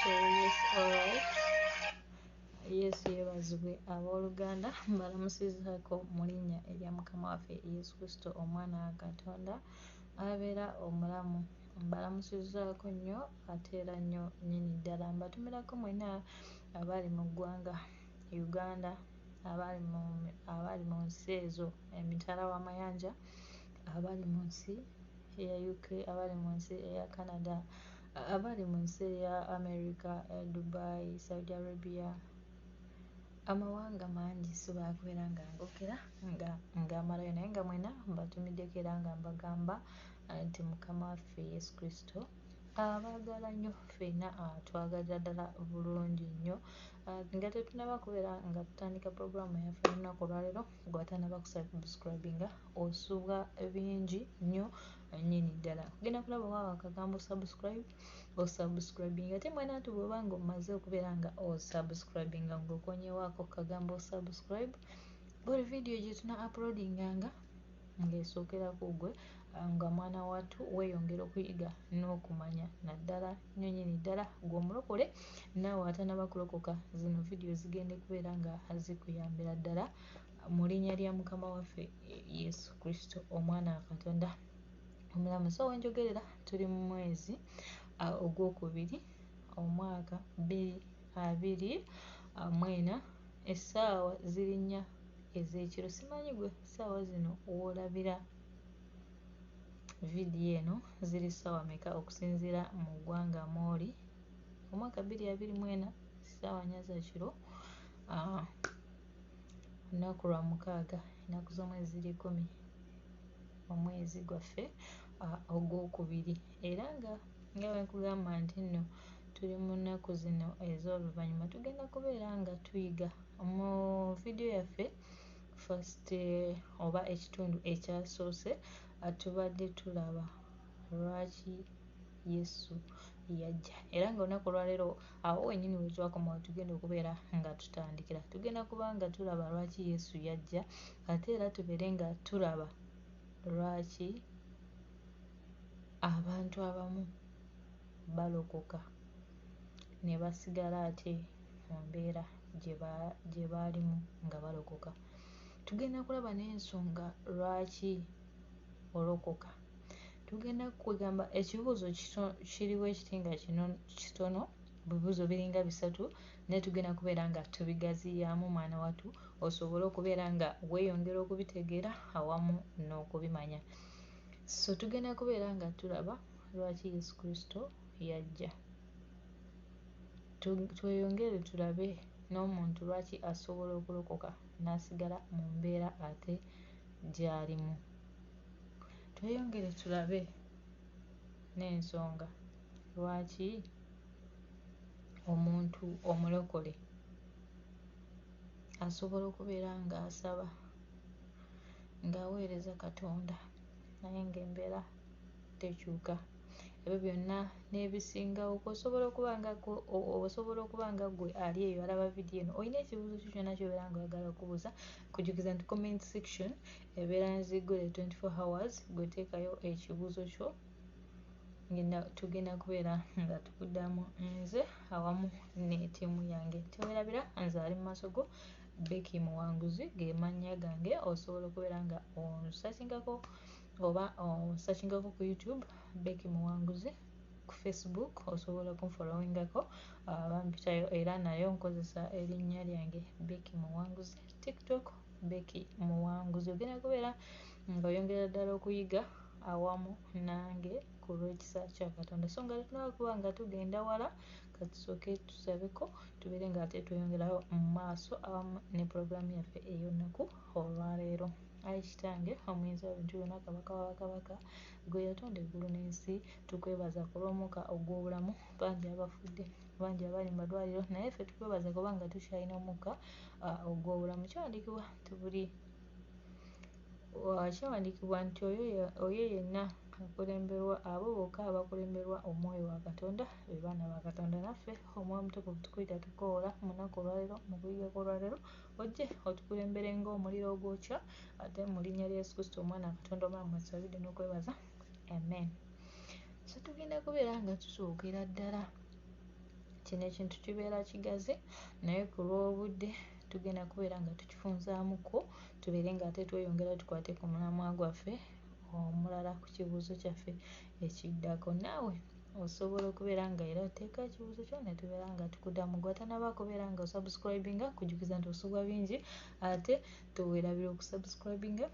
So yes, alright. Yesu yeebazibwe abooluganda, mbalamusizzaako mu linnya erya Mukama waffe Yesu Kristo omwana wa Katonda abeera omulamu. Mbalamusizzaako nnyo ate era nnyo nnyini ddala. Mbatumirako mwenna abali mu ggwanga Uganda, abali mu nsi ezo emitala w'amayanja, abali mu nsi eya UK, abali mu nsi eya Canada, abali mu nsi eya America, Dubai, Saudi Arabia, amawanga mangi sisobola kubeera nga ngogera nga ngamalayo naye nga mwenna mbatumiddeko era nga mbagamba nti Mukama waffe Yesu Kristo abaagala nnyo ffenna, atwagalira ddala bulungi nnyo. Nga tetunnaba kubeera nga tutandika pulogulaamu yaffe olunaku olwaleero, ggwe atannaba kusubscribinga osubwa bingi nnyo nnyini ddala. Ogenda kulaba waawo akagambo subscribe, osubscribinga, ate mwena nti bw'oba nga omaze okubeera nga osubscribinga ng'okonyewaako ku kagambo subscribe, buli vidiyo gye tuna uploadinganga ng'esookera ku ggwe nga mwana wattu weeyongera okuyiga n'okumanya naddala nnyo nnyini ddala ggwe omulokole naawe atannaba kulokoka, zino vidiyo zigenda kubeera nga zikuyambira ddala mu linnya lya Mukama waffe Yesu Kristo omwana wa Katonda omulamu. So we njogerera tuli mu mwezi ogwokubiri omwaka 2024, essaawa ziri 4 ez'ekiro. Simanyi gwe ssaawa zino w'olabira vidiyo eno ziri ssaawa mmeka okusinziira mu ggwanga mw'oli. Omwaka 2024, ssaawa 4 za kiro, lunaku lwa mukaaga, ennaku z'omwezi ziri 10 omwezi gwaffe ogwokubiri. Era nga nga bwe nkugamba nti nno tuli mu nnaku zino ez'oluvannyuma, tugenda kubeera nga tuyiga mu vidiyo yaffe first oba ekitundu ekyasoose, tubadde tulaba lwaki Yesu yajja. Era ng'olunaku olwaleero awo wennyini we twakoma we tugenda okubeera nga tutandikira. Tugenda kuba nga tulaba lwaki Yesu yajja, ate era tubeere nga tulaba lwaki abantu abamu balokoka ne basigala ate mu mbeera gye baalimu nga balokoka. Tugenda kulaba n'ensonga lwaki olokoka. Tugenda kugamba ekibuuzo kiriwo ekiti nga kino kitono, bibuuzo biringa bisatu, naye tugenda kubeera nga tubigaziyaamu mwana wattu osobole okubeera nga weeyongera okubitegeera awamu n'okubimanya. So tugenda kubeera nga tulaba lwaki Yesu Kristo yajja. Tweyongere tulabe n'omuntu lwaki asobola okulokoka n'asigala mu mbeera ate gy'alimu. Tweyongere tulabe n'ensonga lwaki omuntu omulokole asobola okubeera ng'asaba, ng'aweereza Katonda naye ng'embeera tekyuka. Ebyo byonna n'ebisingawo osobola okuba nga ggwe ali eyo alaba vidiyo eno olina ekibuuzo kyo kyonna ky'obeera ng'oyagala okubuuza, kujjukiza nti comment section ebeera nzigule 24 hours, ggwe teekayo ekibuuzo kyo tugenda kubeera nga tukuddamu nze awamu ne ttiimu yange. Teweerabira nze ali mu maaso go Becky Muwanguzi ge mannya gange, osobola okubeera nga onsakingako oba onsakingako ku YouTube Becky Muwanguzi, ku Facebook osobola okunfollowingako bampitayo era nayo nkozesa erinnya lyange Becky Muwanguzi, TikTok Becky Muwanguzi. Ogenda kubeera ng'oyongera ddala okuyiga awamu nange ku lw'ekisa kya Katonda. So nga tetunnaba kuba nga tugenda wala, ka tusooke tusabeko tubeere ng'ate tweyongerayo mu maaso awamu ne pulogulaamu yaffe ey'olunaku olwaleero. Ayi Kitange omuyinza w'ebintu byonna, Kabaka wa bakabaka, ggwe yatonda eggulu n'ensi, tukwebaza ku lw'omukka ogw'obulamu. Bangi abafudde, bangi abali mu malwaliro, naye ffe tukwebaza kubanga tukyalina omukka ogw'obulamu. Kyawandiikibwa nti buli kyawandiikibwa nti oyo yenna akulemberwa, abo bokka abakulemberwa Omwoyo wa Katonda be baana ba Katonda. Naffe Omwoyo Omutukuvu tukuyita tukukoowoola mu lunaku olwaleero, mu kuyiga kw'olwaleero, ojje otukulembere ng'omuliro ogwokya, ate mu linnya lya Yesu Kristo omwana wa Katonda omulamu mwe tusabidde n'okwebaza, amen. So tugenda kubeera nga tusookera ddala Kino ekintu kibeera kigazi, naye ku lw'obudde tugenda kubeera nga tukifunzaamuko, tubeere ng'ate tweyongera tukwate ku mulamwa gwaffe omulala ku kibuuzo kyaffe ekiddako. Naawe osobola okubeera nga era oteeka ekibuuzo kyo ne tubeera nga tukuddamu. Ggwe atannaba kubeera nga osubscribinga, nkujjukiza nti osubwa bingi, ate teweerabira okusubscribinga,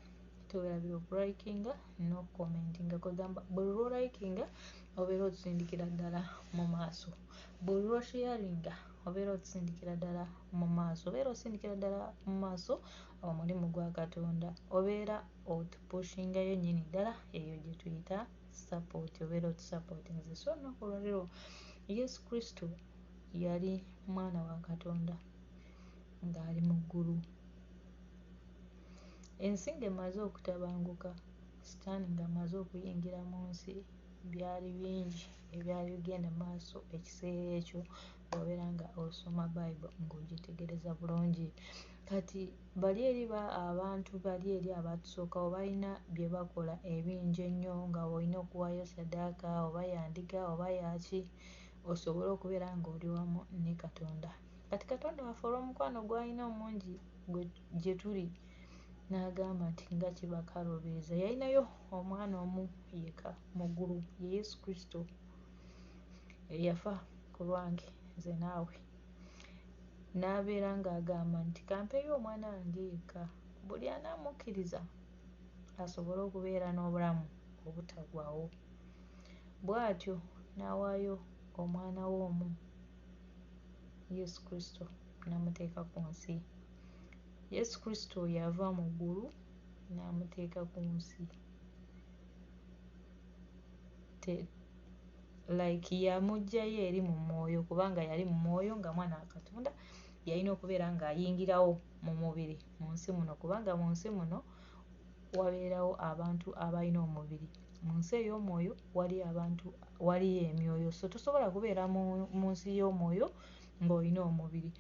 teweerabira okulikinga n'okucommentinga. Kwegamba buli lw'olikinga obeera otusindikira ddala mu maaso, buli lw'osharinga obeera otusindikira ddala mu maaso, obeera osindikira ddala mu maaso omulimu gwa Katonda, obeera otupushingayo nnyini ddala, eyo gye tuyita support, obeera otusupportinze. So olunaku olwaleero Yesu Kristo yali mwana wa Katonda ng'ali mu ggulu. Ensi ng'emaze okutabanguka, Sitaani ng'amaze okuyingira mu nsi, byali bingi ebyali bigenda mu maaso ekiseera ekyo bw'obeera nga osoma Bible ng'ogyetegereza bulungi. Kati bali eri abantu bali eri abaatusookawo balina bye bakola ebingi ennyo, nga olina okuwaayo ssaddaaka oba ya ndiga oba ya ki osobole okubeera ng'oli wamu ne Katonda. Kati Katonda waffe olw'omukwano gw'alina omungi gye tuli n'agamba nti nga kibakaluubiriza. Yalinayo omwana omu yekka mu ggulu, ye Yesu Kristo, eyafa ku lwange nze naawe. N'abeera ng'agamba nti kampeeyo omwana wange yekka, buli anaamukkiriza asobole okubeera n'obulamu obutaggwaawo. Bw'atyo n'awaayo omwana we omu, Yesu Kristo, n'amuteeka ku nsi. Yesu Kristo yava mu ggulu n'amuteeka ku nsi. Like yamuggyayo eri mu mwoyo, kubanga yali mu mwoyo nga mwana wa Katonda, yalina okubeera ng'ayingirawo mu mubiri mu nsi muno, kubanga mu nsi muno wabeerawo abantu abalina omubiri. Mu nsi ey'omwoyo waliyo abantu, waliyo emyoyo. So tosobola kubeera mu nsi y'omwoyo ng'olina omubiri.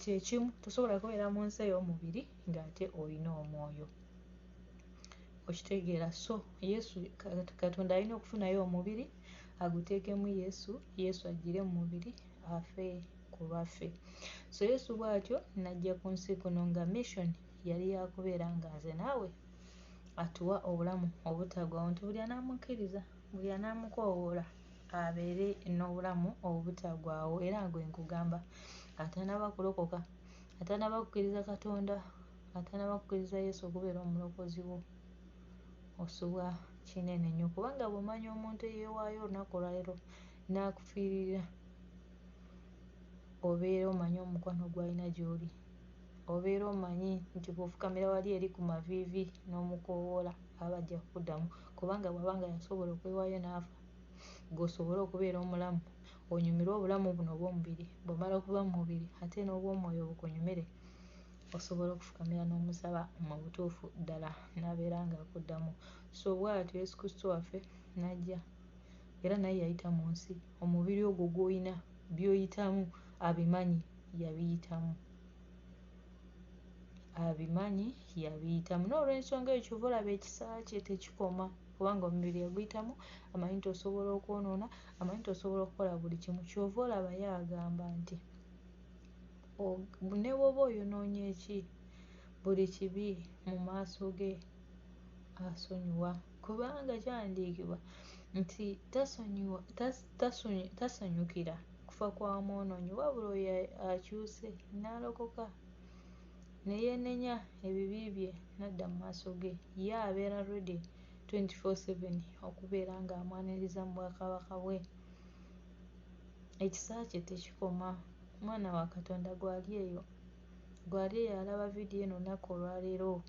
Kye kimu, tosobola kubeera mu nsi ey'omubiri ng'ate olina omwoyo. Okitegeera? So Yesu, Katonda alina okufunayo omubiri aguteekemu Yesu, Yesu aggyire mu mubiri afe ku lwaffe. So Yesu bw'atyo n'ajja ku nsi kuno nga mission yali ya kubeera nga nze naawe atuwa obulamu obutaggwaawo, nti buli anaamukkiriza, buli anaamukoowoola abeere n'obulamu obutaggwaawo. Era gwe nkugamba atannaba kulokoka, atannaba kukkiriza Katonda, atannaba kukkiriza Yesu okubeera omulokozi wo, osubwa kinene nnyo, kubanga bw'omanya omuntu eyeewaayo olunaku olwaleero n'akufiirira, obeera omanyi omukwano gw'alina gy'oli, obeera omanyi nti bw'ofukamira wali eri ku maviivi n'omukoowoola aba ajja kukuddamu, kubanga bw'aba nga yasobola okwewaayo n'afa ggwe osobole okubeera omulamu, onyumirwe obulamu buno obw'omubiri, bw'omala okuva mu mubiri ate n'obw'omwoyo bukunyumire, osobola okufukamira n'omusaba mu butuufu ddala n'abeera ng'akuddamu. So bw'atyo Yesu Kristo waffe n'ajja, era naye yayita mu nsi, omubiri ogwo gw'olina by'oyitamu abimanyi, yabiyitamu. Abimanyi, yabiyitamu. N'olw'ensonga eyo ky'ova olaba ekisa kye tekikoma, kubanga omubiri yaguyitamu, amanyi nti osobola okwonoona, amanyi nti osobola okukola buli kimu. Ky'ova olaba ye agamba nti ne bw'oba oyonoonye ki, buli kibi mu maaso ge asonyiwa. Kubanga kyawandiikibwa nti tasanyukira kufa kwa mwonoonyi, wabula oyo akyuse n'alokoka ne yeenenya ebibi bye n'adda mu maaso ge. Ye abeera ready 24/7 okubeera ng'amwaniriza mu bwakabaka bwe. Ekisa kye tekikoma. Mwana wa Katonda gw'ali eyo, gw'ali eyo alaba vidiyo eno olunaku olwaleero,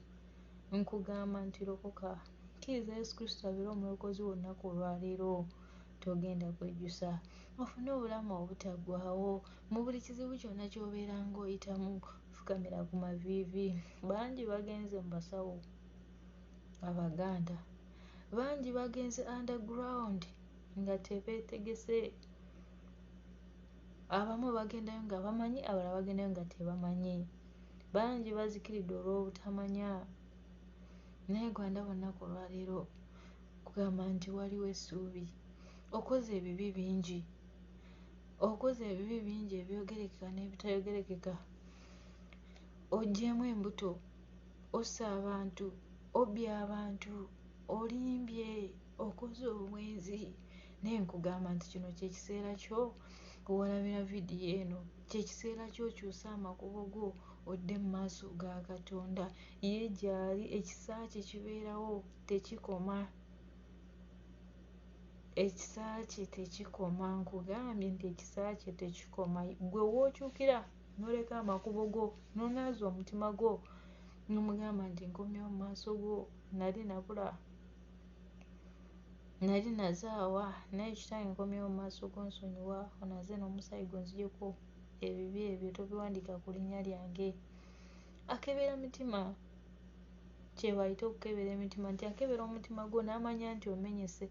nkugamba nti lokoka, kkiriza Yesu Kristo abeere omulokozi wo olunaku olwaleero, togenda kwejjusa, ofune obulamu obutaggwaawo. Mu buli kizibu kyonna ky'obeera ng'oyitamu, fukamira ku maviivi. Bangi bagenze mu basawo Abaganda, bangi bagenze underground nga tebeetegese. Abamu bagendayo nga bamanyi, abalala bagendayo nga tebamanyi. Bangi bazikiridde olw'obutamanya. Naye ggwe andaba olunaku olwaleero, nkugamba nti waliwo essuubi. Okoze ebibi bingi, Okoze ebibi bingi ebyogerekeka n'ebitayogerekeka. Oggyeemu embuto, osse abantu, obbye abantu, olimbye, okoze obwenzi. Naye nkugamba nti kino kye kiseera kyo w'olabira vidiyo eno. Kye kiseera kyo okyuse amakubo go odde mu maaso ga Katonda. Ye gy'ali, ekisa kye kibeerawo tekikoma. Ekisa kye tekikoma, nkugambye nti ekisa kye tekikoma. Ggwe w'okyukira n'oleka amakubo go, n'onaaza omutima gwo, n'omugamba nti nkomyewo mu maaso go, nali nabula, nali nazaawa, naye Kitange nkomyewo mu maaso go nsonyiwa, onaaze n'omusaayi gwo onzigyeko ebibi ebyo tobiwandiika ku linnya lyange. Akebera mitima, kye bayita okukebera emitima, nti akebera omutima gwo n'amanya nti omenyese,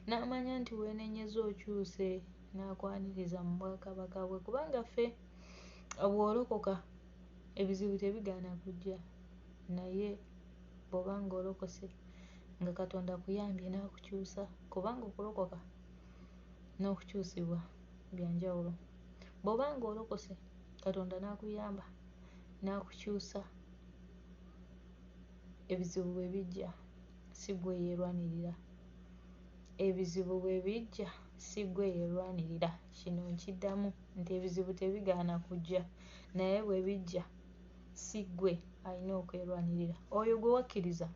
n'amanya nti weenenyezza okyuse, n'akwaniriza mu bwakabaka bwe. Kubanga ffe bw'olokoka ebizibu tebigaana kujja, naye bw'oba ng'olokose nga Katonda akuyambye n'akukyusa, kubanga okulokoka n'okukyusibwa bya njawulo. Bw'oba ng'olokose Katonda n'akuyamba n'akukyusa, ebizibu bwe bijja si ggwe yeerwanirira. Ebizibu bwe bijja si ggwe yeerwanirira. Kino nkiddamu nti ebizibu tebigaana kujja, naye bwe bijja si ggwe alina okwerwanirira. Oyo gwe wakkiriza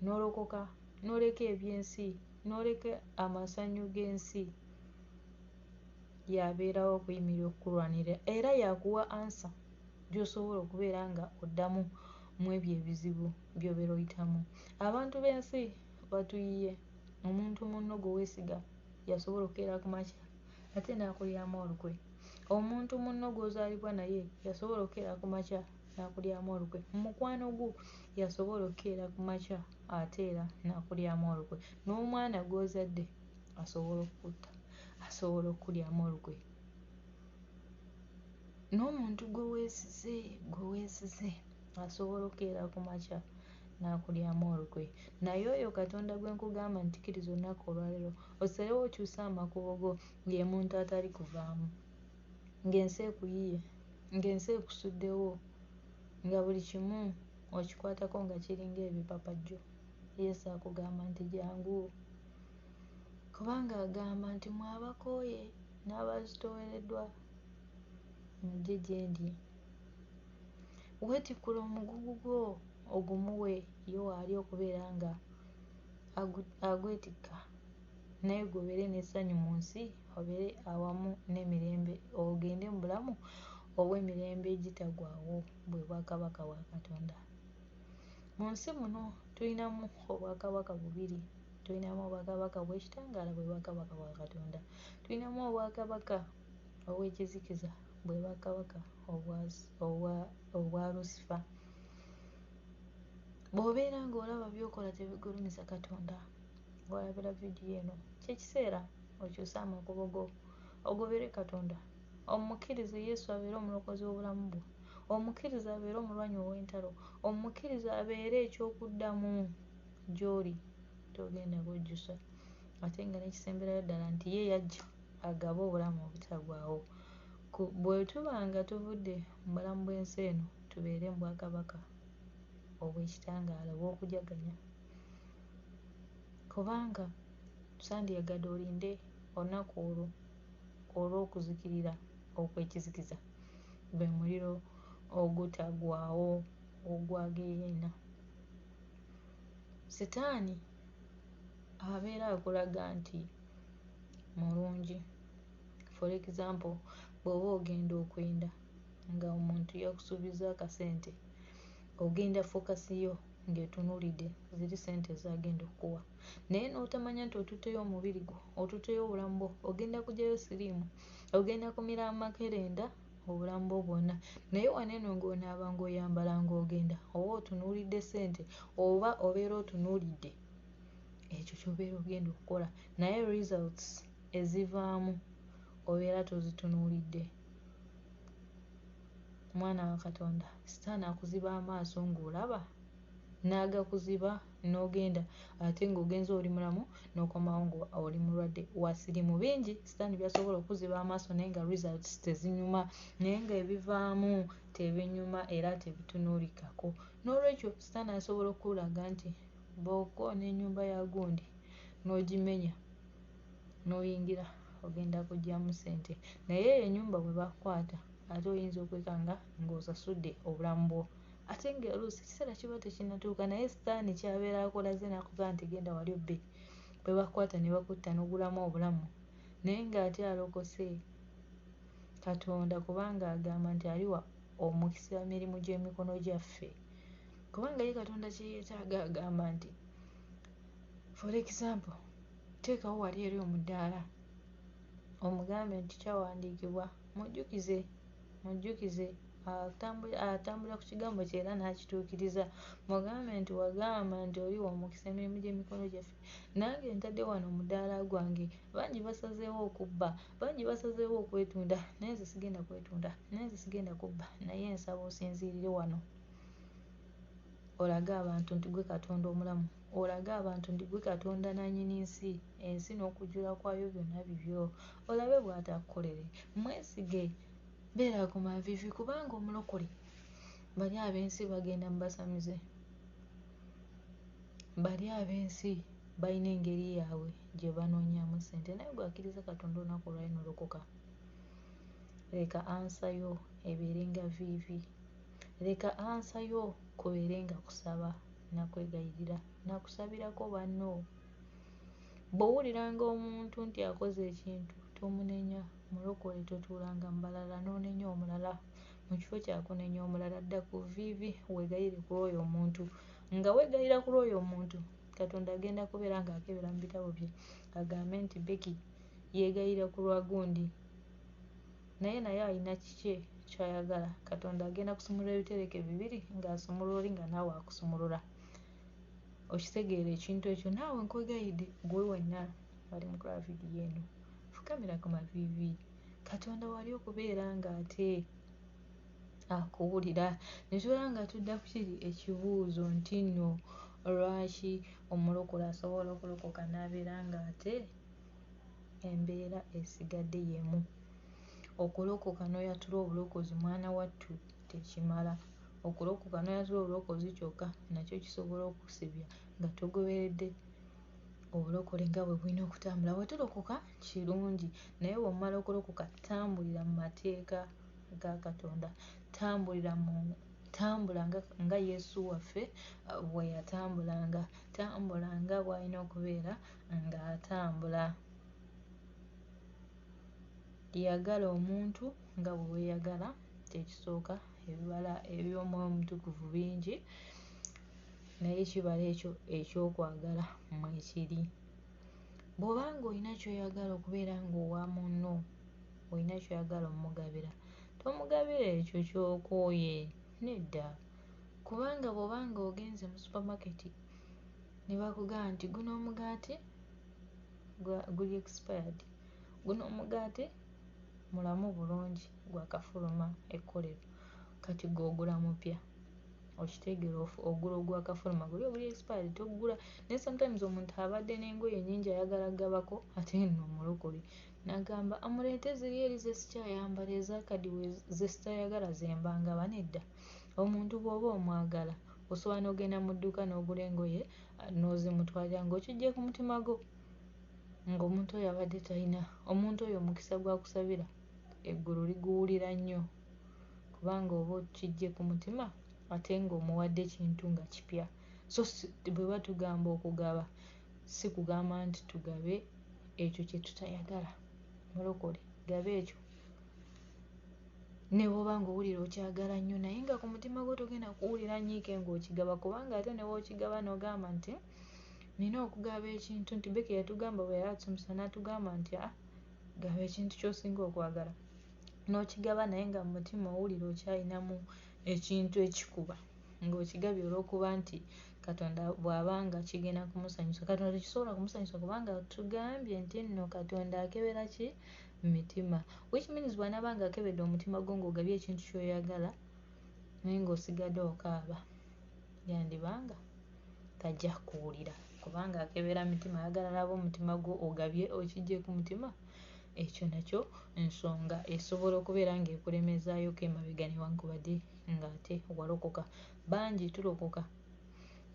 n'olokoka, n'oleka eby'ensi, n'oleka amasanyu g'ensi, y'abeerawo okuyimirira okukulwanirira era y'akuwa ansa gy'osobola okubeera nga oddamu mu ebyo ebizibu by'obeera oyitamu. Abantu b'ensi batuyiye. Omuntu munno gwe weesiga y'asobola okukeera ku makya ate n'akulyamu olukwe. Omuntu munno gw'ozaalibwa naye y'asobola okukeera ku makya n'akulyamu olukwe. Mukwano gwo y'asobola okukeera ku makya ate era n'akulyamu olukwe. N'omwana gw'ozadde asobola okukutta, asobola okukulyamu olukwe. N'omuntu gwe weesize, gwe weesize asobola okukeera ku makya n'akulyamu olukwe. Naye oyo Katonda gwe nkugamba nti kkiriza olunaku olwaleero osalewo okyuse amakubo go, ye muntu atali kuvaamu. Ng'ensi ekuyiye, ng'ensi ekusuddewo, nga buli kimu okikwatako nga kiringa ebipapajjo. Yesu akugamba nti jangu. Kubanga agamba nti mmwe abakooye n'abazitoowereddwa mujje gye ndi. Weetikkule omugugu gwo ogumuwe ye waali okubeera nga agwetikka, naye ggwe obeere n'essanyu mu nsi, obeere awamu n'emirembe, ogende mu bulamu obw'emirembe egitaggwaawo, bwe bwakabaka bwa Katonda. Mu nsi muno tulinamu obwakabaka bubiri. Tulinamu obwakabaka obw'ekitangaala, bwe bwakabaka bwa Katonda. Tulinamu obwakabaka obw'ekizikiza, bwe bwakabaka obwa Lusifa. Bw'obeera ng'olaba by'okola tebigulumiza Katonda, w'olabira vidiyo eno, kye kiseera okyuse amakubo go ogobere Katonda. Omukkirize Yesu abeere omulokozi w'obulamu bwo. Omukkirize abeere omulwanyi ow'entalo. Omukkirize abeere eky'okuddamu gy'oli. Togenda kwejjusa. Ate nga n'ekisemberayo ddala nti ye yajja agabe obulamu obutaggwaawo. Bwe tuba nga tuvudde mu bulamu bw'ensi eno, tubeere mu bwakabaka obw'ekitangaala obw'okujaganya. Kubanga sandyagadde olinde olunaku olwo olw'okuzikirira okw'ekizikiza, gwe muliro ogutaggwaawo ogwa ggeyeena. Sitaani abeera akulaga nti mulungi. For example, bw'oba ogenda okwenda nga omuntu yakusuubizza akasente, ogenda focus yo ng'etunuulidde ziri ssente z'agenda okkuwa. Naye n'otamanya nti otutteyo omubiri gwo, otutteyo obulamu bwo, ogenda kuggyayo siriimu, ogenda kumira amakerenda obulamu bwo bwonna. Naye wano eno ng'onaaba ng'oyambala ng'ogenda, oba otunuulidde ssente oba obeera otunuulidde ekyo ky'obeera ogenda okukola. Naye results ezivaamu obeera tozitunuulidde. Mwana wa Katonda, sitaani akuziba amaaso ng'olaba, n'agakuziba n'ogenda ate ng'ogenze oli mulamu n'okomawo ng'oli mulwadde wa siriimu. Bingi sitaani by'asobola okukuziba amaaso naye nga results tezinyuma, naye ng'ebivaamu tebinyuma era tebitunuulikako. Noolwekyo sitaani asobola okukulaga nti bw'okoona ennyumba ya gundi n'ogimenya n'oyingira ogenda kuggyamu ssente, naye eyo ennyumba bwe bakukwata ate oyinza okwekanga ng'osasudde obulamu bwo, ate ng'oluusi ekiseera kiba tekinnatuuka, naye sitaani ky'abeera akulaze n'akugamba nti genda wali obbe, bwe bakukwata ne bakutta n'ogulamu obulamu, naye ng'ate alokose Katonda kubanga agamba nti aliwa omukisa emirimu gy'emikono gyaffe, kubanga ye Katonda kye yeetaaga agamba nti for example teekawo wali eri omudaala omugambe nti kyawandiikibwa mujjukize mujjukize atambulira ku kigambo kye era n'akituukiriza, mugambe nti wagamba nti oliwa omukisa emirimu gy'emikono gyaffe, nange ntadde wano omudaala gwange, bangi basazeewo okubba, bangi basazeewo okwetunda, naye nze sigenda kwetunda, naye nze sigenda kubba, naye nsaba osinziirire wano olage abantu nti ggwe Katonda omulamu, olage abantu nti ggwe Katonda nannyini nsi, ensi n'okujjula kwayo byonna bibyo, olabe bw'ataakukolere. Mwesige, beera ku maviivi kubanga omulokole bali ab'ensi bagenda mu basamize, bali ab'ensi balina engeri yaabwe gye banoonyaamu ssente, naye ggwe akkiriza Katonda olunaku olwaleero n'olokoka, leka ansa yo ebeere nga viivi, leka ansa yo kubeere nga kusaba na kwegayirira na kusabirako banno. Bw'owuliranga omuntu nti akoze ekintu tomunenya, mulokole totuulanga mu balala n'onenya omulala. Mu kifo kya kunenya omulala dda ku vviivi weegayirire ku lw'oyo omuntu. Nga weegayirira ku lw'oyo omuntu, Katonda agenda kubeera ng'akebera mu bitabo bye agambe nti Becky yeegayirira ku lwa gundi, naye naye alina kikye ky'ayagala. Katonda agenda kusumulula ebitereke bibiri ng'asumulula oli nga naawe akusumulula. Okitegeera ekintu ekyo? Naawe nkwegayiridde ggwe wenna ali mu kulaba vidiyo eno, fukamira ku maviivi. Katonda wali okubeera ng'ate akuwulira. Ne tubeera nga tudda ku kiri ekibuuzo nti nno lwaki omulokole asobola okulokoka n'abeera ng'ate embeera esigadde y'emu? Okulokoka n'oyatula obulokozi mwana wattu tekimala. Okulokoka n'oyatula obulokozi kyokka nakyo kisobola okukusibya nga togoberedde obulokole nga bwe bulina okutambula. Bwe tulokoka kirungi, naye bw'omala okulokoka tambulira mu mateeka ga Katonda, tambulira mu tambula nga Yesu waffe bwe yatambulanga, tambula nga bw'alina okubeera ng'atambula. Yagala omuntu nga bwe weeyagala kye kisooka, ebibala eby'Omwoyo Omutukuvu bingi, naye ekibala ekyo eky'okwagala mwekiri. Bw'oba ng'olina ky'oyagala okubeera ng'owa munno, olina ky'oyagala ommugabira, tomugabira ekyo ky'okooye, nedda. Kubanga bw'oba ng'ogenze mu supamaketi ne bakugamba nti guno omugaati guli expired, guno omugaati mulamu bulungi gwakafuluma ekkolero, kati ggwe ogula mupya. Okitegeera ogula ogwakafuluma guli oguli expired togugula. Naye sometimes omuntu abadde n'engoye nnyingi ayagala ggabako ate nno omulokole n'agamba amuleete ziri eri ze sikyayambala ezakaddiwa ze sitayagala ze mba ngaba, nedda. Omuntu bw'oba omwagala osobola n'ogenda mu dduuka n'ogula engoye n'ozimutwalira ng'okiggye ku mutima gwo ng'omuntu oyo abadde talina. Omuntu oyo omukisa gw'akusabira eggulu liguwulira nnyo kubanga oba okiggye ku mutima ate ng'omuwadde kintu nga kipya. So bwe batugamba okugaba si kugamba nti tugabe ekyo kye tutayagala. Mulokole gaba ekyo ne bw'oba ng'owulira okyagala nnyo naye nga ku mutima gwo togenda kuwulira nnyiike ng'okigaba kubanga ate ne bw'okigaba n'ogamba nti nnina okugaba ekintu nti Becky yatugamba bwe yali atusomesa n'atugamba nti aa gaba ekintu ky'osinga okwagala n'okigaba naye nga mu mutima owulira okyalinamu ekintu ekikuba ng'okigabye olw'okuba nti Katonda bw'aba nga kigenda kumusanyusa. Katonda tekisobola kumusanyusa kubanga tugambye nti nno Katonda akebera ki? Mitima. Which means bw'anaaba ng'akebedde omutima gwo ng'ogabye ekintu ky'oyagala naye ng'osigadde okaaba, yandiba nga Tajja kuwulira kubanga akebera mitima, ayagala alabe omutima gwo ogabye okiggye ku mutima. Ekyo nakyo nsonga esobola okubeera ng'ekulemezaayoko emabega newankubadde ng'ate walokoka. Bangi tulokoka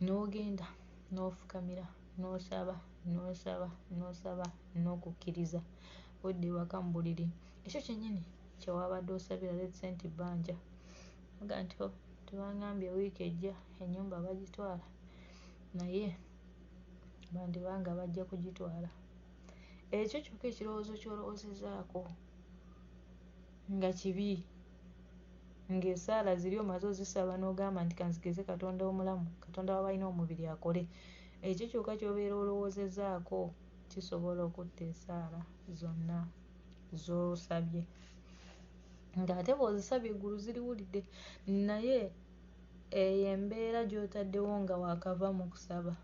n'ogenda n'ofukamira n'osaba n'osaba n'osaba n'okukkiriza, odda ewaka mu buliri, ekyo kyennyini kye wabadde osabira, let's say nti bbanja, n'ogamba nti oh tebangambye wiiki ejja ennyumba bagitwala, naye bandiba nga bajja kugitwala. Ekyo kyokka ekirowoozo ky'olowoozezaako nga kibi, ng'essaala ziri omaze ozisaba n'ogamba nti kanzikirize Katonda omulamu, Katonda w'abalina omubiri akole. Ekyo kyokka ky'obeera olowoozezaako kisobola okutta essaala zonna z'osabye. Ng'ate bw'ozisabye eggulu ziriwulidde, naye eyo embeera gy'otaddewo nga waakava mu kusaba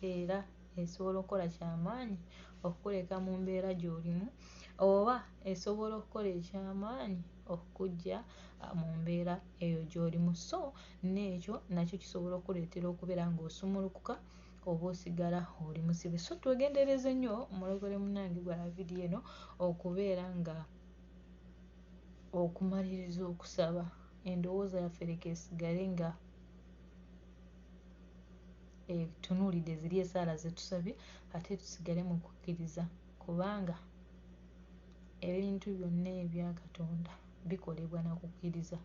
era esobola okukola kyamaanyi okukuleka mu mbeera gy'olimu oba esobola okukola ekyamaanyi okukuggya mu mbeera eyo gy'olimu. So n'ekyo nakyo kisobola okukuleetera okubeera ng'osumulukuka oba osigala oli musibe. So twegendereze nnyo mulokole munnange ggwe alaba vidiyo eno okubeera nga okumaliriza okusaba endowooza yaffe leka esigale nga etunuulidde ziri essaala ze tusabye ate tusigale mu kukkiriza kubanga ebintu byonna ebya Katonda bikolebwa na kukkiriza,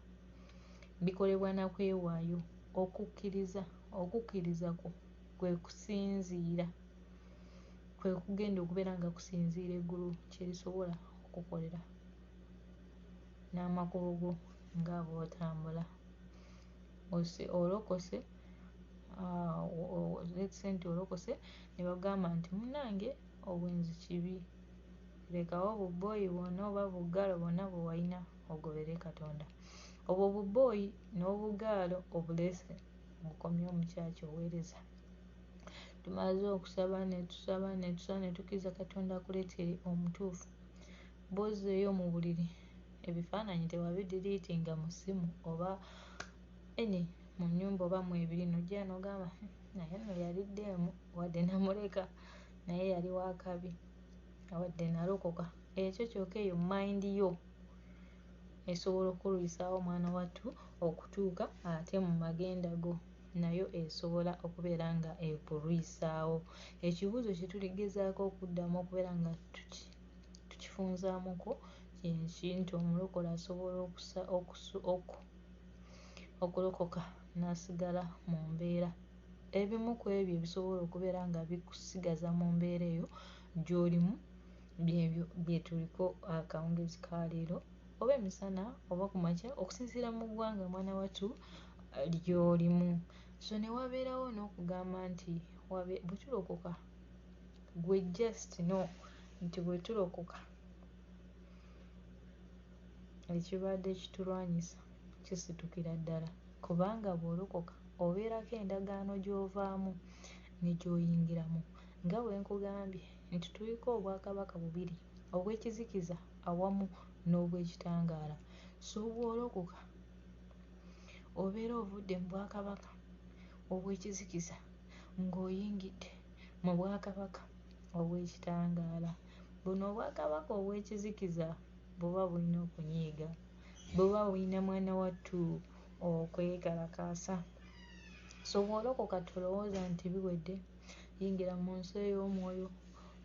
bikolebwa na kwewaayo. Okukkiriza, okukkiriza kwo kwe kusinziira, kwe kugenda okubeera nga kusinziira eggulu kye lisobola okukukolera n'amakubo go nga bw'otambula. Olokose, let's say nti olokose ne bagamba nti munnange obwenzi kibi, lekawo obubbooyi bwonna oba buggaalo bwonna bwe walina ogoberere Katonda. Obwo obubbooyi n'obuggaalo obulese okomyewo mu kyaki oweereza. Tumaze okusaba ne tusaba ne tusaba ne tukkiriza Katonda akuleetere omutuufu. Bw'ozzeeyo mu buliri ebifaananyi tewabidiriitinga mu ssimu oba any mu nnyumba oba mwebiri n'ojja n'ogamba naye nno yali ddeemu wadde namuleka naye yali wa kabi wadde nalokoka. Ekyo kyokka eyo mind yo esobola okukulwisaawo mwana wattu okutuuka ate mu magenda go nayo esobola okubeera nga ekulwisaawo. Ekibuuzo kye tuligezaako okuddamu okubeera nga tukifunzaamuko kye nti omulokole asobola okulokoka n'asigala mu mbeera. Ebimu ku ebyo ebisobola okubeera nga bikusigaza mu mbeera eyo gy'olimu byebyo bye tuliko akawungeezi ka leero oba emisana oba ku makya okusinziira mu ggwanga mwana wattu ly'olimu. So ne wabeerawo n'okugamba nti bwe tulokoka ggwe just know nti bwe tulokoka ekibadde kitulwanyisa kisitukira ddala kubanga bw'olokoka obeerako endagaano gy'ovaamu ne gy'oyingiramu. Nga bwe nkugambye nti tuliko obwakabaka bubiri, obw'ekizikiza awamu n'obw'ekitangaala. So bw'olokoka obeera ovudde mu bwakabaka obw'ekizikiza ng'oyingidde mu bwakabaka obw'ekitangaala. Buno obwakabaka obw'ekizikiza buba bulina okunyiiga, buba bulina mwana wattu okwekalakaasa. So bw'olokoka tolowooza nti biwedde, yingira mu nsi ey'omwoyo,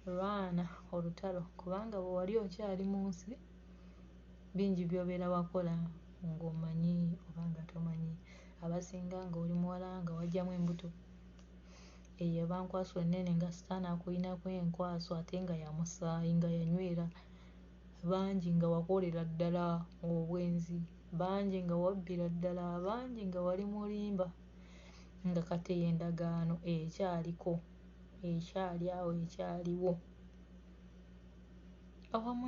lwana olutalo kubanga bwe wali okyali mu nsi bingi by'obeera wakola ng'omanyi oba nga tomanyi. Abasinga ng'oli muwala nga waggyamu embuto, eyo eba nkwaso nnene nga sitaani akulinako enkwaso ate nga ya musaayi nga yanywera. Bangi nga wakolera ddala obwenzi, bangi nga wabbira ddala, bangi nga wali mulimba nga kati eyo endagaano ekyaliko, ekyali awo ekyaliwo. Awamu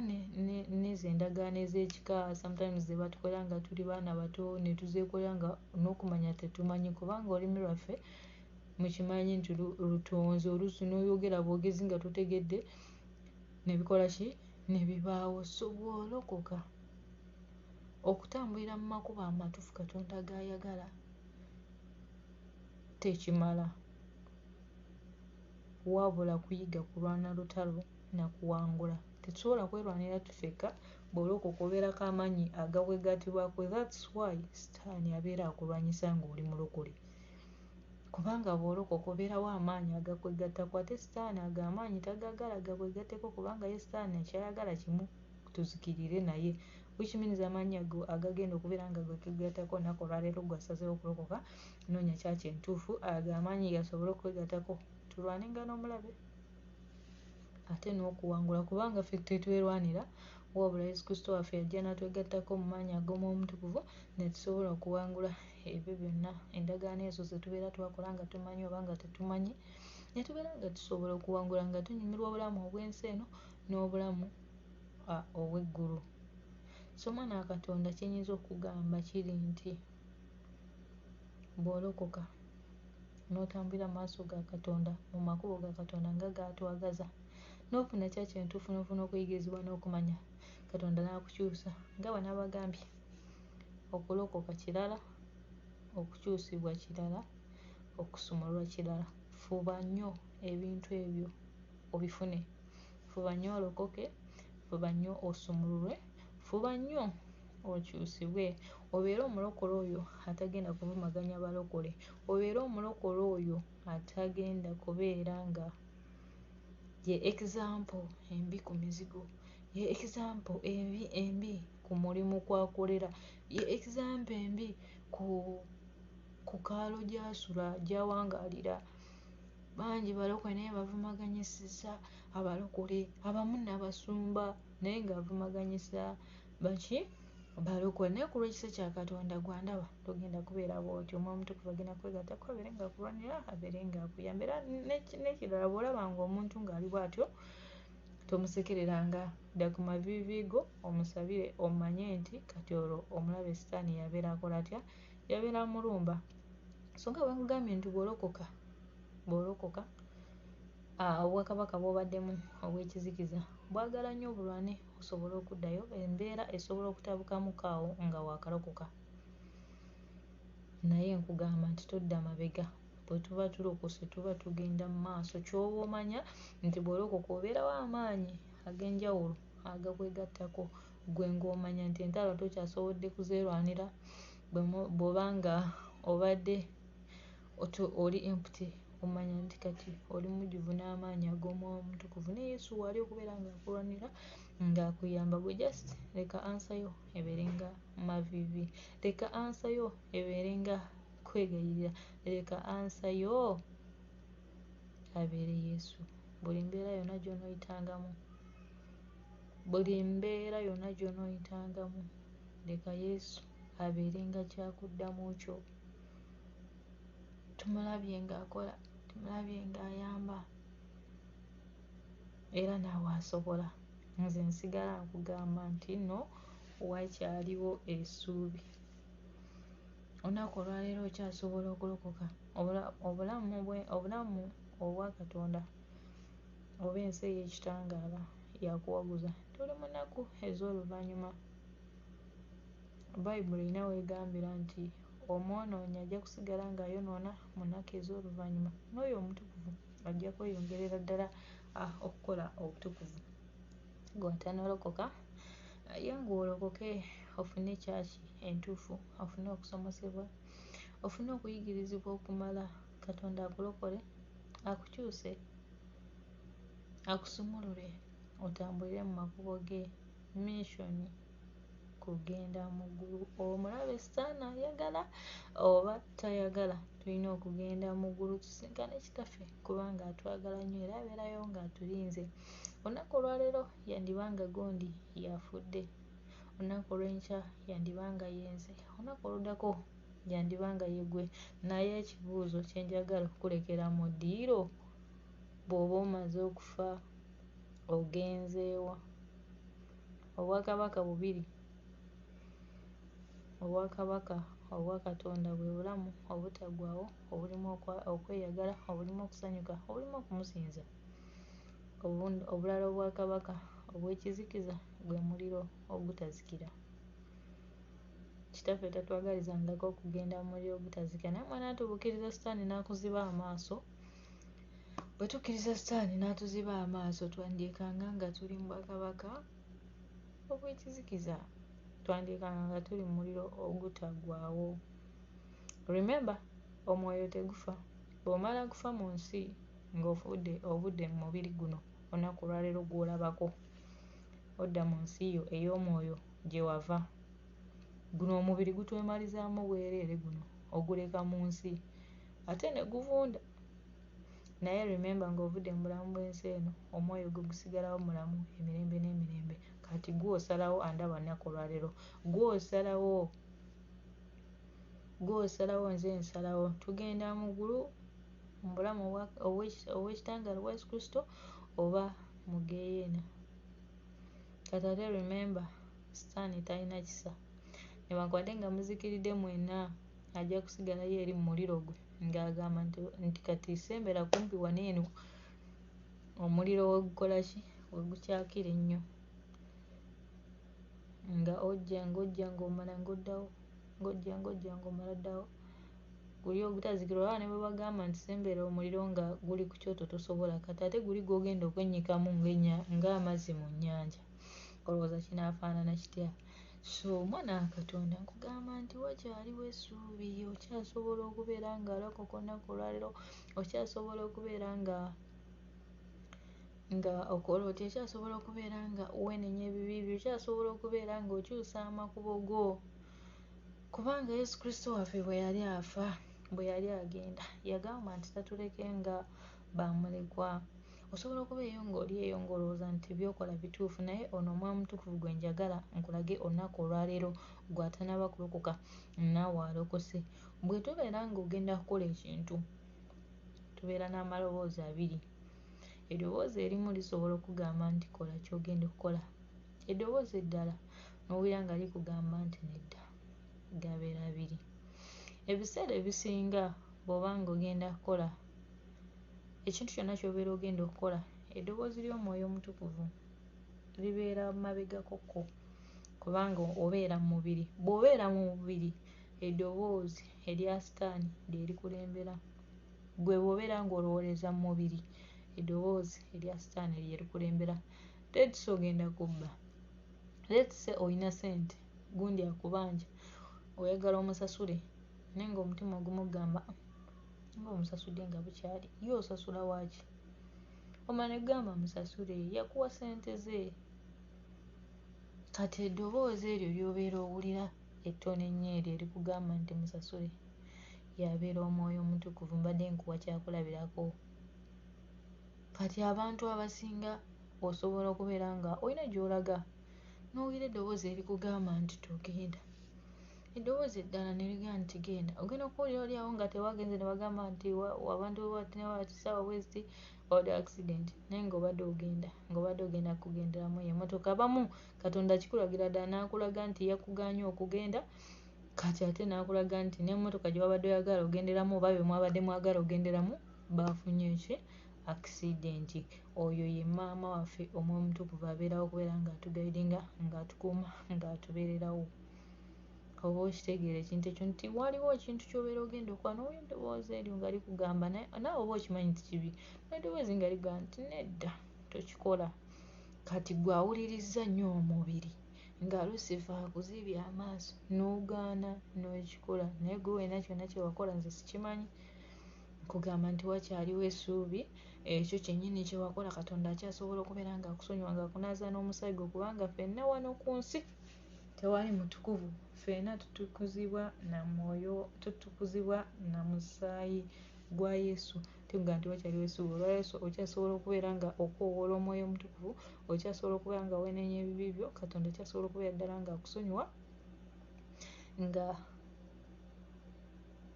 n'ezo endagaano ez'ekika sometimes ze batukolera nga tuli baana bato ne tuzeekolera nga n'okumanya tetumanyi kubanga olulimi lwaffe mukimanyi nti lutonze oluusi n'oyogera bwogezi nga totegedde ne bikola ki? Ne bibaawo. So bw'olokoka okutambulira mu makubo amatuufu Katonda g'ayagala tekimala. wabula kuyiga kulwana lutalo na kuwangula. Tetusobola kwerwanira ffekka, bw'olokoka obeerako amaanyi agakwegattibwako. That's why sitaani abeera akulwanyisa ng'oli mulokole. Kubanga bw'olokoka obeerawo amaanyi agakwegattako, ate sitaani ago amaanyi tagaagala gakwegatteko kubanga ye sitaani ky'ayagala kimu, tuzikirire naye. Which means amaanyi ago agagenda okubeera nga gakwegattako olunaku olwaleero ggwe asazeewo okulokoka, noonya kyaki entuufu, ago amaanyi gasobole okukwegattako tulwanenga n'omulabe ate n'okuwangula, kubanga ffe tetwerwanira, wabula Yesu Kristo waffe yajja n'atwegattako mu maanyi ag'Omwoyo Omutukuvu ne tusobola okuwangula ebyo byonna, endagaano ezo ze tubeera twakola nga tumanyi oba nga tetumanyi, ne tubeera nga tusobola okuwangula nga tunyumirwa obulamu obw'ensi eno n'obulamu obw'eggulu. So omwana wa Katonda, kye nnyinza okukugamba kiri nti bw'olokoka n'otambulira mu maaso ga Katonda, mu makubo ga Katonda nga g'atwagaza, n'ofuna kyaki entuufu, n'ofuna okuyigirizibwa n'okumanya, Katonda n'akukyusa. Nga bwe nabagambye, okulokoka kirala, okukyusibwa kirala, okusumululwa kirala. Fuba nnyo ebintu ebyo obifune. Fuba nnyo olokoke, fuba nnyo osumululwe, fuba nnyo okyusibwe, obeere omulokole oyo atagenda kuvumaganya balokole, obeere omulokole oyo atagenda kubeera nga ye example embi ku mizigo, ye example embi ku mulimu kw'akolera, ye example embi ku kaalo gy'asula, gy'awangaalira. Bangi balokole naye bavumaganyisizza abalokole, abamu n'abasumba naye ng'avumaganyisa baki? Balokole. Naye ku lw'ekisa kya Katonda ggwe andaba togenda kubeera bw'otyo. Omwoyo Omutukuvu agenda kukwegattako abeere ng'akulwanirira, abeere ng'akuyamba. Era n'ekirala, bw'olabanga omuntu ng'ali bw'atyo tomusekereranga, dda ku maviivi go omusabire, omanye nti kati olwo omulabe sitaani y'abeera akola atya? Y'abeera amulumba. So nga bwe nkugambye nti bw'olokoka obwakabaka bw'obaddemu obw'ekizikiza bwagala nnyo obulwane osobole okuddayo, embeera esobola okutabukamuko awo nga waakalokoka. Naye nkugamba nti todda mabega. Bwe tuba tulokose tuba tugenda mu maaso. Ky'oba omanya nti bw'olokoka obeerawo amaanyi ag'enjawulo agakwegattako, ggwe ng'omanya nti entalo tokyasobodde kuzeerwanira, bw'oba nga obadde oli empty, omanya nti kati oli mujjuvu n'amaanyi ag'Omwoyo Omutukuvu ne Yesu waali okubeera ng'akulwanira, ng'akuyamba. Ggwe just leka answer yo ebeere nga maviivi, leka answer yo ebeere nga kwegayirira, leka answer yo abeere Yesu. Buli mbeera yonna gy'onooyitangamu, buli mbeera yonna gy'onooyitangamu, leka Yesu abeere nga kyakuddamu kyo. Tumulabye ng'akola, tumulabye ng'ayamba, era naawe asobola. Nze nsigala nkugamba nti nno wakyaliwo essuubi. Olunaku olwaleero okyasobola okulokoka. Obulamu obwa Katonda oba ensi ey'ekitangaala yakuwaguza. Tuli mu nnaku ez'oluvannyuma. Bayibuli erina w'egambira nti omwonoonyi ajja kusigala ng'ayonoona mu nnaku ez'oluvannyuma, n'oyo omutukuvu ajja kweyongerera ddala okukola obutukuvu. Ggwe atannalokoka, yanguwa olokoke ofune kyaki entuufu, ofune okusomesebwa, ofune okuyigirizibwa okumala, Katonda akulokole, akukyuse, akusumulule otambulire mu makubo ge. Mission kugenda mu ggulu. Omulabe sitaani ayagala oba tayagala, tulina okugenda mu ggulu tusisinkane Kitaffe kubanga atwagala nnyo era abeerayo ng'atulinze. Olunaku olwaleero yandiba nga gundi y'afudde, olunaku olw'enkya yandiba nga ye nze, olunaku oluddako yandiba nga ye ggwe. Naye ekibuuzo kye njagala okukulekera mu ddiiro, bw'oba omaze okufa ogenze wa? Obwakabaka bubiri. Obwakabaka obwa Katonda bwe bulamu obutaggwaawo, obulimu okweyagala, obulimu okusanyuka, obulimu okumusinza. Obulala obwakabaka obw'ekizikiza gwe muliro ogutazikira. Kitaffe tatwagalizangako okugenda mu muliro ogutazikira, naye mwana wattu bw'okkiriza sitaani n'akuziba amaaso Bwe tukkiriza Sitaani n'atuziba amaaso, twandyekanga nga tuli mu bwakabaka obw'ekizikiza, twandyekanga nga tuli mu muliro ogutaggwaawo. Remember, omwoyo tegufa. Bw'omala kufa mu nsi ng'ofudde ovudde mu mubiri guno olunaku olwaleero gw'olabako, odda mu nsi yo ey'omwoyo gye wava. Guno omubiri gutwemalizaamu bwereere guno oguleka mu nsi ate ne guvunda. Naye remember ng'ovudde mu bulamu bw'ensi eno, omwoyo gwo gusigalawo mulamu emirembe n'emirembe. Kati ggwe osalawo andaba olunaku olwaleero, ggwe osalawo, ggwe osalawo, nze nsalawo. Tugenda mu ggulu mu bulamu obw'ekitangaala obwa Yesu Kristo oba mu ggeyeena. Kati ate remember, Sitaani talina kisa. Newankubadde nga muzikiridde mwenna, ajja kusigalayo eri mu muliro gwe ng'agamba nti kati sembera kumpi wano eno omuliro we gukola ki? We gukyakira ennyo. Nga ojja ng'ojja ng'omala ng'oddawo, ng'ojja ng'ojja ng'omala oddawo. Guli ogutazikira olaba ne bwe bagamba nti sembera omuliro nga guli ku kyoto tosobola, kati ate guli gw'ogenda okwennyikamu ng'amazzi mu nnyanja, olowooza kinaafaanana kitya? So omwana wa Katonda nkugamba nti wakyaliwo essuubi, okyasobola okubeera ng'alokoka olunaku olwaleero, okyasobola okubeera nga okola otya, okyasobola okubeera nga weenenya ebibi byo, okyasobola okubeera ng'okyusa amakubo go. Kubanga Yesu Kristo waffe bwe yali afa, bwe yali agenda, yagamba nti tatuleke nga bamulekwa. Osobola okuba eyo ng'oli eyo ng'olowooza nti by'okola bituufu, naye ono Omwoyo Omutukuvu gwe njagala nkulage olunaku olwaleero, ggwe atannaba kulokoka naawe alokose. Bwe tubeera ng'ogenda kukola ekintu, tubeera n'amaloboozi abiri. Eddoboozi erimu lisobola okukugamba nti kola ky'ogenda okukola, eddoboozi eddala n'owulira nga likugamba nti nedda. Gabeera abiri. Ebiseera ebisinga bw'oba ng'ogenda kukola ekintu kyonna ky'obeera ogenda okukola, eddoboozi ly'Omwoyo Omutukuvu libeera mabegakokko kubanga obeera mu mubiri. Bw'obeera mu mubiri, eddoboozi erya Sitaani lye likulembera. Ggwe bw'obeera ng'olowooleza mu mubiri, eddoboozi erya Sitaani lye likulembera. Let's say ogenda kubba, let's say olina ssente, gundi akubanja, oyagala omusasule naye ng'omutima ogumu gugamba ng'omusasudde nga bukyali, ye osasula waaki? Omulala ne gugamba musasule, yakuwa ssente ze. Kati eddoboozi eryo ly'obeera owulira ettono ennyo eryo erikugamba nti musasule, y'abeera Omwoyo Omutukuvu. Mbadde nkuwa kyakulabirako. Kati abantu abasinga osobola okubeera nga olina gy'olaga n'owulira eddoboozi erikugamba nti togenda, eddoboozi eddala ne ligamba nti genda. Ogenda okuwulira oli awo nga tewagenze ne bagamba nti abantu bwe bati ne bati ssaawa bwe ziti wabadde accident, naye ng'obadde ogenda, ng'obadde ogenda kugenderamu eyo emmotoka. Abamu Katonda akikulagira ddala n'akulaga nti yakugaanye okugenda, kati ate n'akulaga nti n'emmotoka gye wabadde oyagala ogenderamu oba be mwabadde mwagala ogenderamu baafunye ki? Accident. Oyo ye maama waffe Omwoyo Omutukuvu abeerawo okubeera ng'atugayidinga, ng'atukuuma, ng'atubeererawo. Oba okitegeera ekintu ekyo nti waliwo ekintu ky'obeera ogenda okukola n'owulira eddoboozi eryo nga likugamba, naawe oba okimanyi nti kibi, n'eddoboozi nga likugamba nti nedda tokikola. Kati ggwe awulirizza nnyo omubiri nga Lucifer akuzibye amaaso n'ogaana n'okikola, naye ggwe wenna kyonna kye wakola nze sikimanyi. Nkugamba nti wakyaliwo essuubi, ekyo kyennyini kye wakola Katonda akyasobola okubeera ng'akusonyiwa ng'akunaaza n'omusaayi gwe, kubanga ffenna wano ku nsi tewali mutukuvu, ffenna tutukuzibwa na mwoyo, tutukuzibwa na musaayi gwa Yesu. Tugamba nti wakyaliwo essuubi olwa Yesu, okyasobola okubeera nga okoowoola Omwoyo Omutukuvu, okyasobola okubeera nga weenenya ebibi byo, Katonda akyasobola okubeera ddala ng'akusonyiwa nga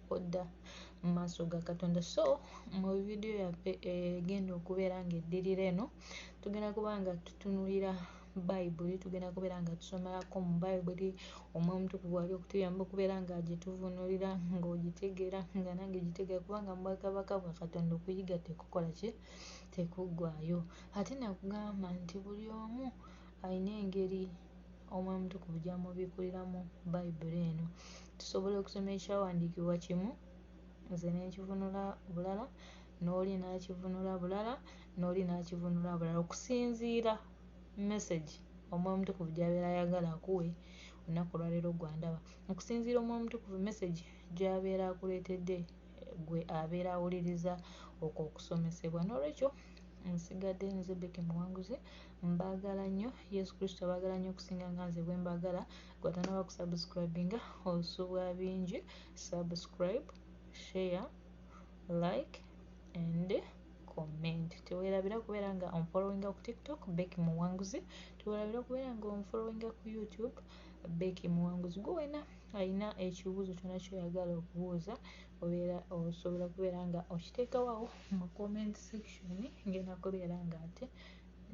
odda mu maaso ga Katonda. So mu vidiyo yaffe egenda okubeera ng'eddirira eno, tugenda kuba nga tutunuulira Bayibuli, tugenda kubeera nga tusomerako mu Bayibuli. Omwoyo Omutukuvu ali okutuyamba okubeera ng'agituvuunulira ng'ogitegeera nga nange gitegeera, kubanga mu bwakabaka bwa Katonda okuyiga tekukola ki? Tekuggwaayo. Ate nakugamba nti buli omu alina engeri Omwoyo Omutukuvu gy'amubikkuliramu Bayibuli eno. Tusobola okusoma ekyawandiikibwa kimu, nze ne nkivuunula bulala, n'oli n'akivvuunula bulala, n'oli n'akivvuunula bulala, okusinziira message Omwoyo Omutukuvu gy'abeera ayagala akuwe olunaku olwaleero ggwe andaba, okusinziira Omwoyo Omutukuvu message gy'abeera akuleetedde ggwe abeera awuliriza okwo okusomesebwa. Noolwekyo nsigadde nze Becky Muwanguzi, mbaagala nnyo, Yesu Kristo abaagala nnyo okusinga nga nze bwe mbaagala. Ggwe atannaba kusubscribinga osubwa bingi, subscribe, share, like and comment. Teweerabira kubeera nga onfollowinga ku TikTok Becky Muwanguzi, teweerabira kubeera nga onfollowinga ku YouTube Becky Muwanguzi. Ggwe wenna alina ekibuuzo kyonna ky'oyagala okubuuza obeera osobola kubeera nga okiteekawo awo mu comment section, ngenda kubeera nga ate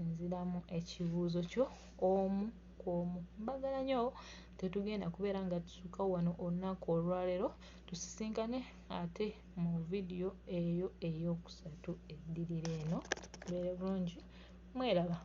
nziramu ekibuuzo kyo omu ku omu. Mbaagala nnyo, tetugenda kubeera nga tusukka wano olunaku olwaleero, tusisinkane ate mu vidiyo eyo eyookusatu eddirira eno. Mubeere bulungi, mweraba.